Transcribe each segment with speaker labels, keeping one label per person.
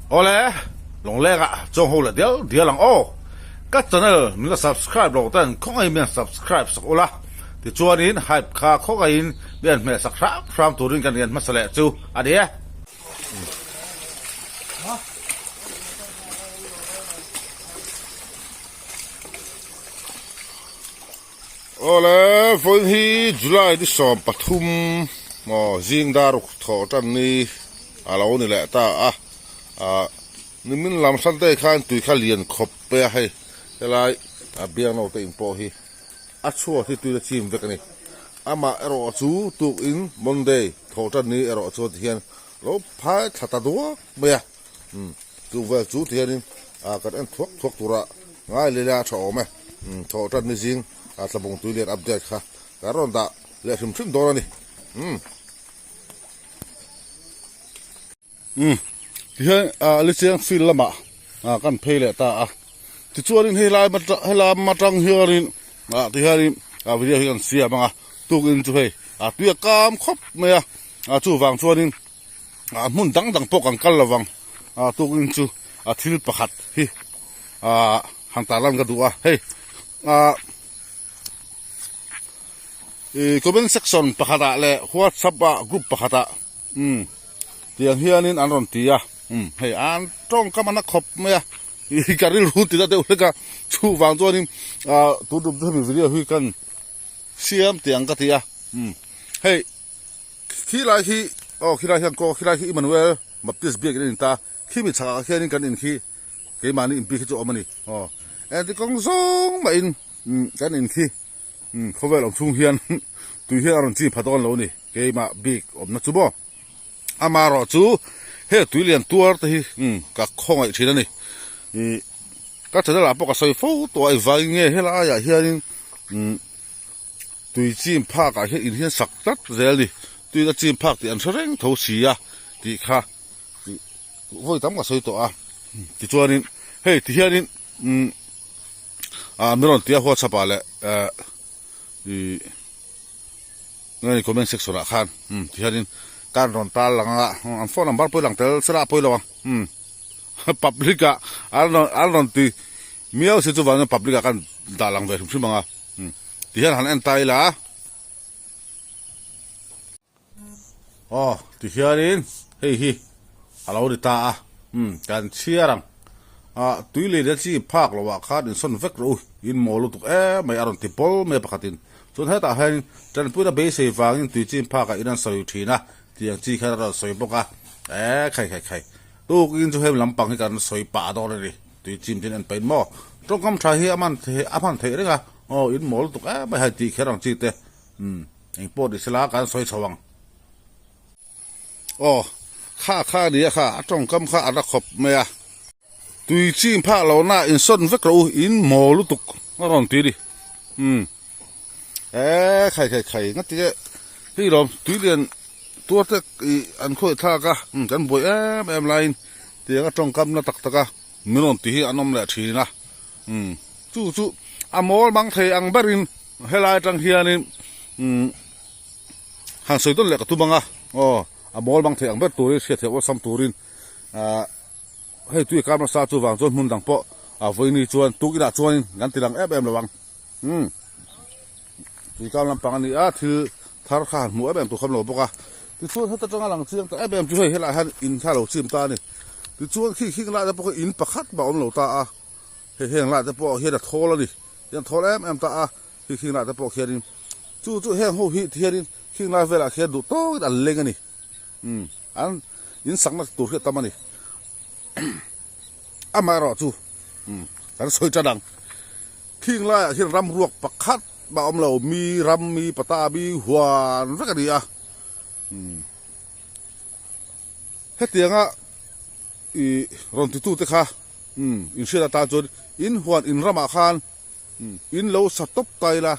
Speaker 1: Awle, Lawngleng ah chuang ho leh dial dial ang aw. Ka channel min la subscribe lo ten khawngaihin min han subscribe sak ula, tichuanin hype kha khawngaihin min han hmeh sak hram hram turin kan rian hmasa leh chu a ni e. Awle, vawiin hi July ni 13 maw zing dar ruk thawh tan ni a lo ni leh ta a, ah nimin lam Sunday khan tui kha lian khawp mai a hei helai a biangno te in pawh hi a chhuat hi tui a chim vek a ni amah erawh chu tukin Monday thawh tan ni erawh chuan tihian lo phai thla ta duak mai a umm chu vel chu tihianin ah kan en thuak thuak tura ngai leh a tha awm e umm thawh tan ni zing ah tlabung tui lian update kha kan rawn dah leh hrim hrim dawn a ni umm. Umm tihian ah Lichiang field lamah ah kan phei leh ta a tichuanin helai helam atang hianin ah tihianin ah video hi kan siam ang a tukin chu hei ah tui a kam khawp mai a ah chuvang chuanin ah hmun dang dang pawh kan kal lo vang ah tukin chu a thil pakhat hi ah han tarlan ka duh a hei ah. Ih comment section pakhat ah leh whatsapp ah group pakhat ah umm tiang hianin an rawn ti a umm hei an tawngkam an a khawp mai a ih ka rilru ti ta deuh hlek a chuvang chuanin ah tun tum chu hemi video hi kan siam tiang ka ti a umm hei khilai hi aw khilai hian kaw khilai hi Emmanuel Baptist biakin a in ta khimi chhakah khianin kan in khi keimahni inpi khi chu a awm a ni aw engti kawng zawng mahin umm kan in khi. Umm khawvel awm chhung hian tui hian a rawn chim pha dawn lo a ni keimah bik awmna chu maw amaherawh chu he tui lian tuar te hi umm ka khawngaih thin a ni ih ka channel ah pawh ka sawi fo tawh a engvangin nge helai ah hianin umm tui chim phak ah hian in hian sak tlat zel a ni tui a chim phak tih an hre reng tho si a tih kha tih vawi tam ka sawi tawh a tichuanin hei ti hianin umm. Ah mi rawn tia whatsapp ah leh eh ih nge ni comment section ah khan umm tihianin kan rawn tar lang a an phone number pawh i lang tel sela a pawi lo ang umm public ah an rawn an rawn ti miau si chuvangin public ah kan dah lang ve hrim hrim ang a umm tihian han en ta ila. Aw tihianin hei hi a lo ni ta a umm kan chhiar ang ah tui lei leh chi phak loh ah khan insawn vek rawh u in mawl lutuk em mai a rawn ti pawl mai a pakhatin chuan hetah hian tanpuina beisei vangin tui chin phak ah in an sawi thin a tiang chi khan a rawn sawi bawk a eh khai khai khai tukin chu hemi lampang hi kan sawi pah dawn a ni tui chim ten an pain maw tawngkam tha hi a man a hman theih reng a aw in mawl lutuk em mai hai tih kher ang chi te. Umm, eng pawh ni sela kan sawi chho ang. Aw, kha kha a nia kha, a tawngkam kha a ra khawp mai a. Tui chim phah lohna insawn vek rawh u, in maw lutuk a rawn ti a ni. Umm, e khai khai khai, nga ti e, hei lawm tui lian tuar te ih an khawi thlak a, umm kan buai em em laiin tiang a tawngkam na tak tak a min rawn ti hi an awm leh thin a. Umm, chu chu a mawl mang thei ang berin. Helai atang hianin umm han sawi dawn leh ka tum ang a, aw a mawl bang theih ang ber turin hriat theih awlsam turin ah hei tui kar nasa chuvang chuan hmun dang pawh a vawiini chuan tukinah chuanin kan ti lang em em lo ang umm tui kar lampang a ni a thil thar kha han hmuh em em tur kha an lo bawk a tichuan heta tanga lang chiang ta em em chu hei helaiah hian in kha a lo chim ta a ni tichuan khi khing lai te pawh khi in pakhat mah a awm lo ta a hei heng lai te pawh hian a thawl a ni. Hian thawl em em ta a, khi khing lah te pawh khianin chu chu heng ho hi tihianin khing lai velah khian duh tawkin an leng a ni. Umm an in sakna tur hi a tam a ni. Amaherawh chu umm kan sawi tan ang. Khing laiah hian ram ruak pakhat mah a awm lo, mi ram mi pata mi huan vek a ni a. Umm hetianga ih rawn titute kha. Umm, in hriat atan chuan in huan in ramah khan in lo sa tawp ta ila,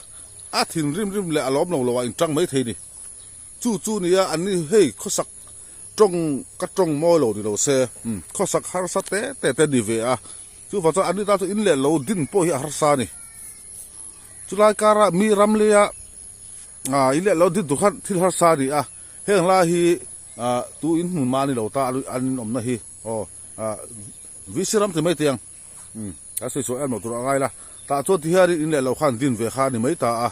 Speaker 1: a thin rim rim leh a lawm lo lo ah in tang mai thei ni. Chu chu nia an ni hei khawsak tawng ka tawng mawi lo ni lo se, umm, khawsak harsa te te te ni ve a, chuvang chuan an ni tan chuan in leh lo din pawh hi a harsa a ni. Chulai karah mi ram leia ah in leh lo din tur khan thil harsa a ni a, heng lai hi ah tu in hmun mah a ni lo ta an in awmna hi aw. Ah VC ram ti mai teh ang. Umm a sawi chhuah em lo tur a ngai la. Tah chuan ti hian in leh lo khan din ve kha a ni mai ta a.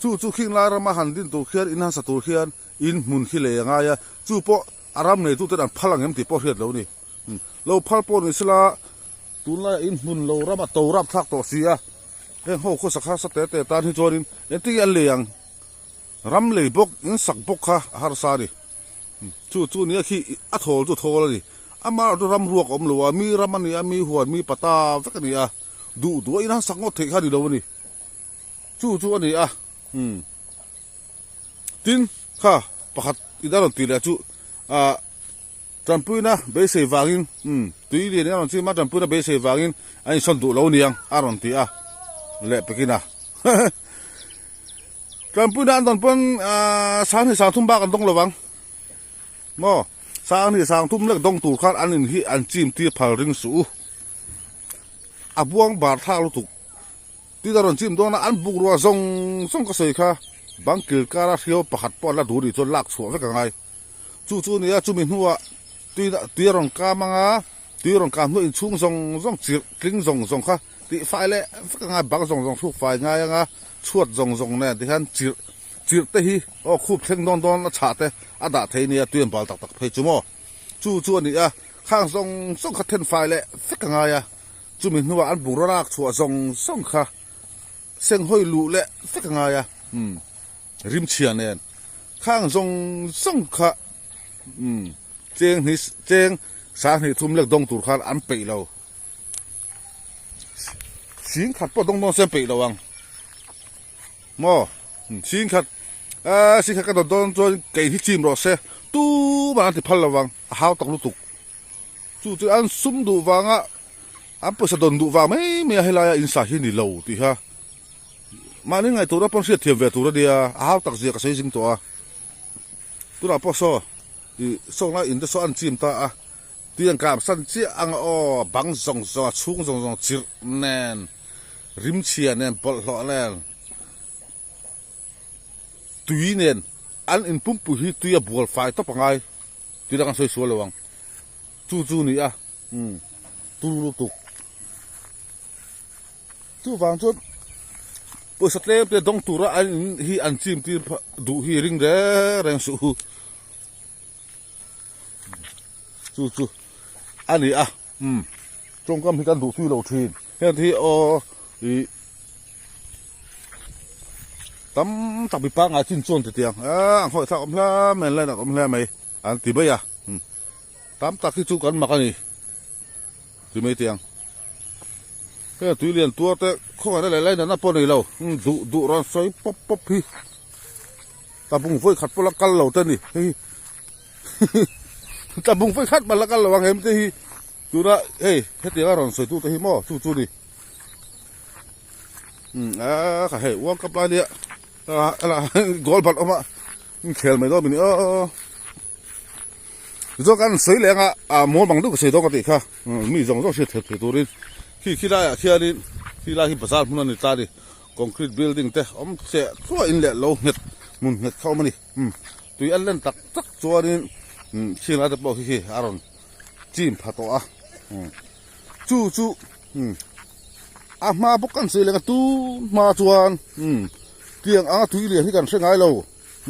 Speaker 1: Chu chu khing lai rama han din tur khian in han sa tur khian in hmun khi lei a ngai a. Chu pawh a ram nei tuten an phal ang em tih pawh hriat lo a ni. Umm lo phal pawh ni sela tunlaiah in hmun lo rama to rap thlak tawh si a. Heng ho khawsak harsa te te tan hi chuanin engtin an lei ang? Ram lei bawk in sak bawk kha a harsa a ni. Chu chu nia khi a thawl chu thawl a ni. Amaherawh chu ram ruak a awm lo a, mi ram a ni a, mi huan, mi pata vek a ni a. Duh duh a in han sak ngawt theih kha a ni lo a ni. Chu chu a ni a. Umm. Tin, kha pakhat in a rawn tih leh chu ah Tanpuina beisei vangin, umm, tui lian in a rawn chim a, tanpuina beisei vangin a insawn duh lo niang a rawn ti a, leh pekin a. Tanpuina an dawn pawn sang hnih sang thum bak an dawng lo vang. Maw? Sang hnih sang thum lek dawng tur khan an in hi an chim tir phal ring suh u. A buang bar thlak lutuk. Tui a rawn chim dawn a, an bungrua zawng zawng ka sawi kha bang kil kara hriau pakhat pawh an la duh nih chuan lak chhuah vek a ngai. Chu chu nia chumi hnuah tui tui a rawn kam ang a, tui a rawn kam hnuah inchhung zawng zawng chirh tling zawng zawng kha tih fai leh vek ang a, bang zawng zawng thluk fai ngai ang a, chhuat zawng zawng nen tikhian chirh chirh te hi aw khup thleng dawn dawn a chhah te a dah thei nia tui an bal tak tak phei chu maw. Chu chu a ni a, khang zawng zawng kha then fai leh vek a ngai a, chumi hnuah an bungraw lak chhuah zawng zawng kha senghawi luh leh vek a ngai a, umm. Rimchhia nen khang zawng zawng kha umm cheng hnih cheng sang hnih thum lek dawng tur khan an peih lo. Sing khat pawh dawng dawn se an peih lo ang. Maw sing khat aaa sing khat ka dawn dawn chuan kei hi chim rawh se tumah an ti phal lo vang a hau tak lutuk. Chu chu an sum duh vanga an pawisa dawn duh vang mai mai a helaia in sa hi ni lo tih kha. Mahni ngaih tura pawn hriat thiam ve tur a nia, a hau tak zia ka sawi zing tawh a. Tunah pawh saw ih sawng lai in te saw an chim ta a, tui an kap san chiah ang a aw, bang zawng zawng a chhung zawng zawng chirh nen, rimchhia nen, bawlhhlawh nen, tui nen an in pumpui hi tui a bual fai tawp a ngai, tui dang an sawi sual lo ang. Chu chu ni a, umm turu lutuk. Chuvang chuan pawisa tlem te dawng tura an in hi an chim tir duh hi ring reng reng suh u. Chu chu a ni a, umm tawngkam hi kan duh tui lo thin. Heng te hi aw ih tam tak mipa ngai chin chuan ti tiang a ang hawih thlak awm hle mai an line awm hle mai an ti mai a, tam tak hi chu kan mak a ni. Ti mai teh ang. Heng tui lian tuar te khawngaihna leh lainatna pawh nei lo. Duh duh rawn sawi pawp pawp hi. Tlabung vawi khat pawh la kal lo te ni. Hei hi. Tlabung vawi khat mah la kal lo ang em te hi. Tuna hei hetianga rawn sawi tu te hi maw chu chu ni. A kha hei World Cup lai nia. Goal bat awm a. Khel mai dawn mi ni aw. Tichuan kan sawi leh anga ah mawl bang deuh ka sawi dawn ka tih kha mi zawng zawng hriat theih theih turin khi khi laiah khianin khi lai hi bazar hmun a ni ta a ni concrete building te awm cheh thluah in leh lo nghet hmun nghet kha awm a ni umm tui a len tak tak chuanin umm khi lai te pawh khi khi a rawn chim pha tawh a umm chu chu umm a hma bawk kan sawi leh anga tun hma chuan umm tiang anga tui lian hi kan hre ngai lo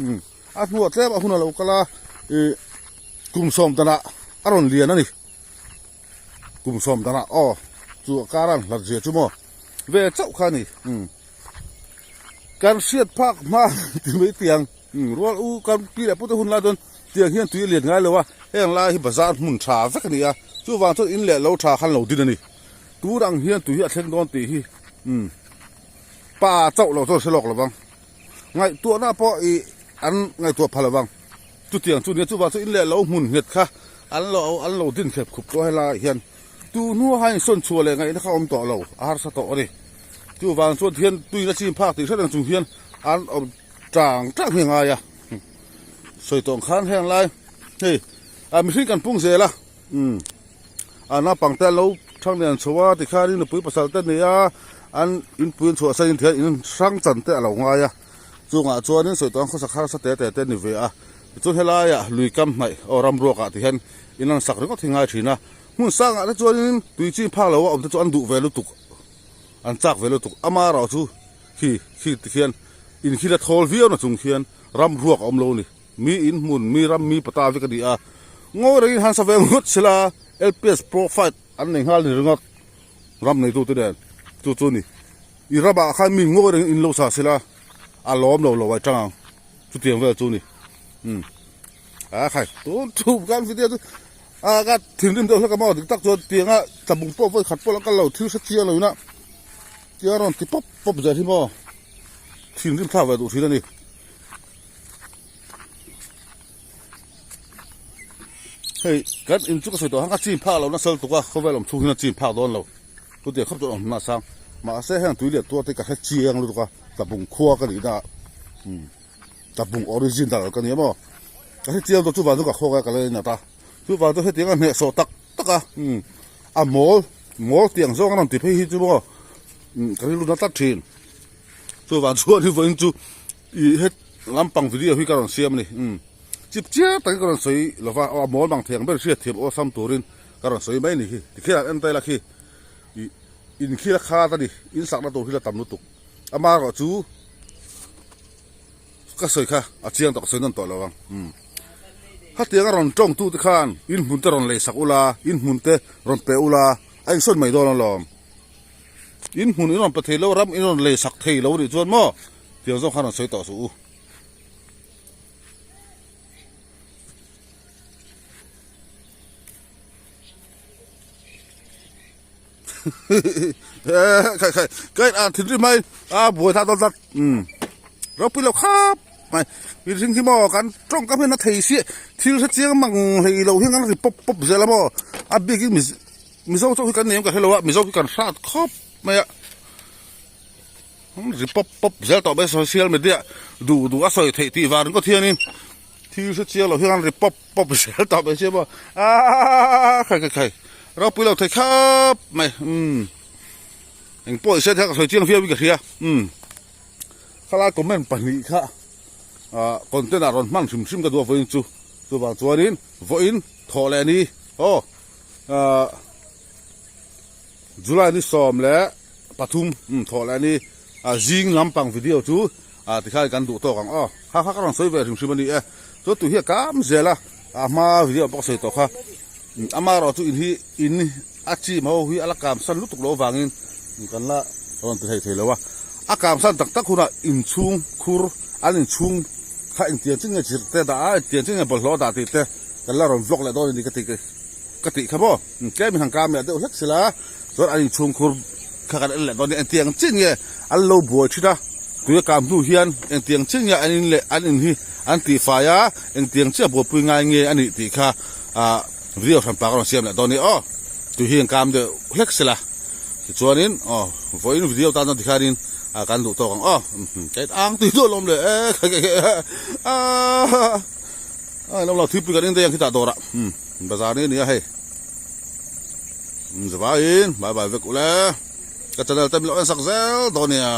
Speaker 1: umm. A hnuah tlem a hun a lo kal a, ih kum sawm danah a rawn lian a ni. Kum sawm danah aw chu a kar a an hlat zia chu maw ve chauh kha a ni. Umm kan hriat phak hma ti mai tiang rual u kan pi leh pute hun lai chuan tiang hian tui a lian ngai lo a, heng lai hi bazar hmun tha vek a ni a, chuvang chuan in leh lo tha khan lo din a ni. Tur ang hian tui hi a thleng dawn tih hi umm pa chauh lo chuan hre lawk lo vang. Ngaihtuahna pawh ih an ngaihtuah phal avang. Chutiang chu nia chuvang chu in leh lo hmun nghet kha an lo an lo din khep khup tawh helaiah hian tu hnua hain sawn chhuah leh ngaihna kha awm tawh lo a harsa tawh a ni. Chuvang chuan thian tuina chim phak tih hret ang chung hian an awm tang tang hi a ngai a. Sawi tawh ang khan heng lai hei ah mihring kan pung zel a umm a naupang te an lo thang lian chho a tikhianin nupui pasal te nei a an inpui an chhuah sain thian in hrang chan te a lo ngai a chungah chuanin sawi tawh ang khawsak harsa te te te a ni ve a tichuan helaiah lui kam hnaih aw ram ruakah ti hian in an sak ringawt hi ngai thin a. Hmun sangah te chuanin tui chin phak lo a awm te chu an duh ve lutuk, an chak ve lutuk. Amaherawh chu khi khi ti khian in khi la thawl viau na chung khian ram ruak a awm lo a ni. Mi in hmun, mi ram, mi pata vek a ni a. Ngawi rengin han sa ve ngawt sela LPS profile an nei nghal ni ringawt ram neitute nen chu chu a ni. I ramah khan mi ngawi rengin in lo sa sela a lawm lo lo ai tang ang chutiang vel chu a ni. Umm a khai tun thu kan video chu a ka thinrim deuh hlek a maw dik tak chuan tianga tlabung pawh vawi khat pawh la kal lo thil hre chiang lo ina tia rawn ti pawp pawp zel hi maw thinrim thlak ve duh thin a ni. Hei kan in chu ka sawi tawh ang a chin phak lo nasa lutuk a khawvel awm chhung hian a chin phak dawn lo chutia khawp chuan awm hna sang mahse heng tui leh tuar te ka hre chiang lutuk a tlabung khua ka nihna ah umm tlabung origin dah ka ni a maw ka hre chiang tawh chuvang chu ka khawk a ka la inat a chuvang chu hetiang a hnehsawh tak tak a umm a mawl mawl tiang zawng a rawn ti phei hi chu maw umm ka rilru na tlat thin chuvang chuan hi vawiin chu ih het lampang video hi ka rawn siam a ni umm chip chiar takin ka rawn sawi lova aw a mawl mang thei ang ber hriat thiam awlsam turin ka rawn sawi mai a ni hi tikhian an en ta ila khi ih inkhil a khat a ni in sakna tur hi la tam lutuk amaherawh chu ka sawi kha a chiang tawh ka sawi nawn tawh lo ang umm hetiang a rawn tawng tu te khan in hmun te rawn lei sak ula in hmun te rawn pe ula a insawn mai dawn alawm in hmun in rawn pe thei lo ram in rawn lei sak thei lo nih chuan maw tiang zawng khan rawn sawi tawh suh u. Khai khai kai a thinrim mai a buai thlak dawn tlat umm ropui lo khap mai mihring hi maw kan tawngkam hian a thei si thil hre chiang mang hlei lo hian kan ri pawp pawp zel a maw a bikin mizo chauh hi kan nei em ka hre lo a mizo hi kan hrat khawp mai a ri pawp pawp zel tawh mai social media duh duh a sawi theih tih vang ringawt hianin thil hre chiang lo hian an ri pawp pawp zel tawh mai sia maw aaa khai khai khai ropui lo thei khap mai umm eng pawh i se thei ka sawi chiang viau in ka hria umm khalai comment pahnih kha ah content ah rawn hman hrim hrim ka duh a vawiin chu chuvang chuanin vawiin thawh leh a ni aw ah July ni 13 umm thawh leh a ni ah zing lampang video chu ah tikhan kan duh tawk ang aw kha kha ka rawn sawi ve hrim hrim a ni e chuan tui hi a kam zel a a hma video pawh ka sawi tawh kha amaherawh chu in hi in a chim ho hi a la kam san lutuk loh avangin kan la rawn ti thei thei lo a a kam san tak tak hunah inchhung khur an inchhung kha engtiang chin nge chirh te dah a engtiang chin nge bawlhhlawh a dah tih te kan la rawn vlog leh dawn a ni ka ti ka tih kha maw tlem in han kam leh deuh hlek sila chuan an inchhung khur kha kan en leh dawn nia engtiang chin nge an lo buai thin a tui a kam hnu hian engtiang chin nge an in leh an in hi an tih fai a engtiang chiah buaipui ngai nge a nih tih kha ah video hran pa ka rawn siam leh dawn nia aw tui hi an kam deuh hlek sila tichuanin aw vawiin video tan chuan tikhianin ah kan duh tawk ang aw ang tui duah lawm leh e aaa. A lo lo thilpui kan eng daih ang khitah dawrah umm bazar ni a ni a hei umm zavaiin bye bye vek ule ka channel te min lo en sak zel dawn nia.